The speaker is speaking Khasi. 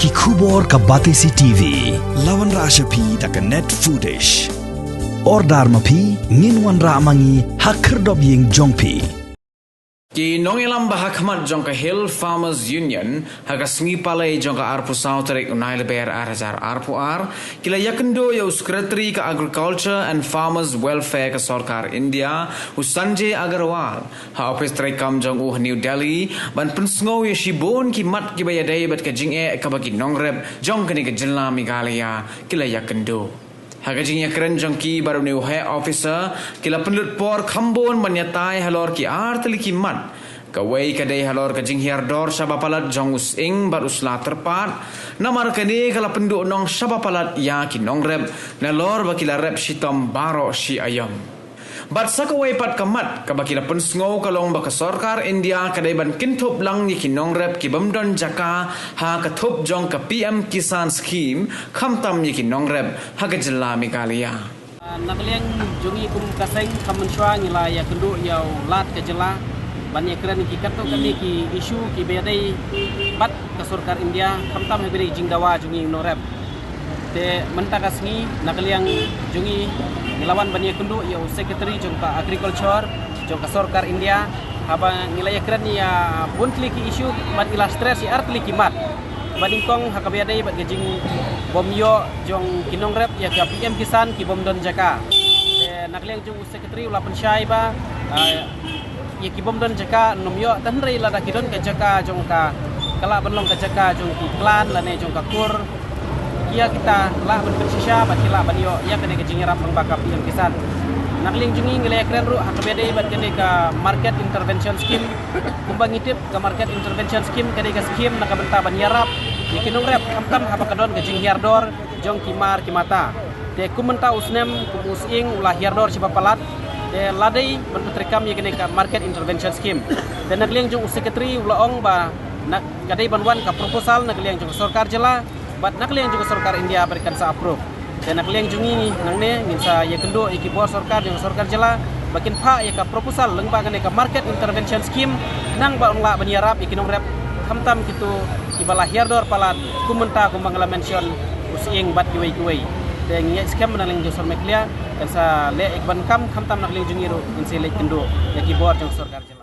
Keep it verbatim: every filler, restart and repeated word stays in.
Ki khubor ka Batesi T V. La wanrah sha phi da ka Net Foodish. Order ma phi, ngin wanrah ma ngi ha khyrdop ïing jong phi. Ki nongïalam ba ha khmat jong ka Hill Farmers Union, ha ka sngi Palei jong ka arphew saw tarik u Nailaber ar hajar arphew ar, ki la ïakynduh ïa u Secretary ka Agriculture and Farmers Welfare ka Sorkar India, u Sanjay Agarwal, ha ophis treikam jong u ha New Delhi, ban pynsngew ïa shibun ki mat kiba ïadei bad ka jingeh kaba ki nongrep jong kane ka jylla Meghalaya ki la ïakynduh. Ha ka jingïakren jong ki bad une u heh officer, ki la pynlut por khambun ban ïatai halor ki ar tylli ki mat. Kawei ka dei halor ka jinghiar dor shaba palat jong u sying bad u sla tyrpad. Namar kane ka la pynduhnong shaba palat ïa ki nongrep, nalor ba ki la rep shitom baroh shi aïom. Bad sa kawei pat ka mat kaba ki la pynsngew ka long ba ka Sorkar India ka dei ban kynthup lang ïa ki nongrep ki bym don jaka ha ka thup jong ka P M Kisan Scheme, khamtam ïa ki nongrep ha ka jylla Meghalaya. Na ka liang jong ngi kum ka seng, kham mynshuwa ngi la ïakynduh ïa u Lat ka jylla ban ïakren ki katto katne ki issue kiba ïadei bad ka Sorkar India, khamtam ha kaba ïadei jingdawa jong ngi nongrep. Te mynta ka sngi na ka liang jong ngi, ngi la wan ban ïakynduh ïa u Secretary jong ka Agriculture jong ka Sorkar India, haba ngi la ïakren ïa bun tylli ki issue bad ngi la stress ïa ar tylli ki mat. Ba nyngkong ha kaba ïadei bad ka jingbym ïoh jong ki nongrep ïa ka P M Kisan ki bym don jaka. Te na ka liang jong u Secretary u la pynshai ba, ah, ïa ki bym don jaka nym ïoh, tang hynrei lada ki don ka jaka jong ka, ka lah ban long ka jaka jong ki clan lane jong ka kur, ki ïa kita lah ban pynshisha bad ki lah ban ïoh ïa kane ka jingïarap lyngba ka P M Kisan. Na ka liang jong ngi, ngi la ïakren ruh ha kaba ïadei bad kane ka Market Intervention Scheme. Kumba ngi tip, ka Market Intervention Scheme ka dei ka scheme na ka bynta ban ïarap ïa ki nongrep, khamtam haba ka don ka jinghiar dor jong ki mar ki mata. Te kum mynta u snem, kum u sying u la hiar dor shaba palat. Te la dei ban pyntreikam ïa kane ka Market Intervention Scheme. Te na ka liang jong u Secretary u la ong ba na ka dei ban wan ka proposal na ka liang jong ka Sorkar Jylla bad na ka liang jong ka Sorkar India bad kan sa approve. Te na ka liang jong ngi nangne ngin sa ïakynduh ïa ki bor sorkar jong ka Sorkar Jylla ba kin phah ïa ka proposal lyngba kane ka Market Intervention Scheme, khnang ba un lah ban ïarap ïa ki nongrep, khamtam kito kiba la hiar dor palat kum mynta kumba nga la mention u sying bad kiwei kiwei. Te ngi ïa skhem na ka liang jong Sormekhlia kan sa leh ïa ka ban kam, khamtam na ka liang jong ngi ruh ngin sa leit kynduh ïa ki bor jong ka Sorkar Jylla.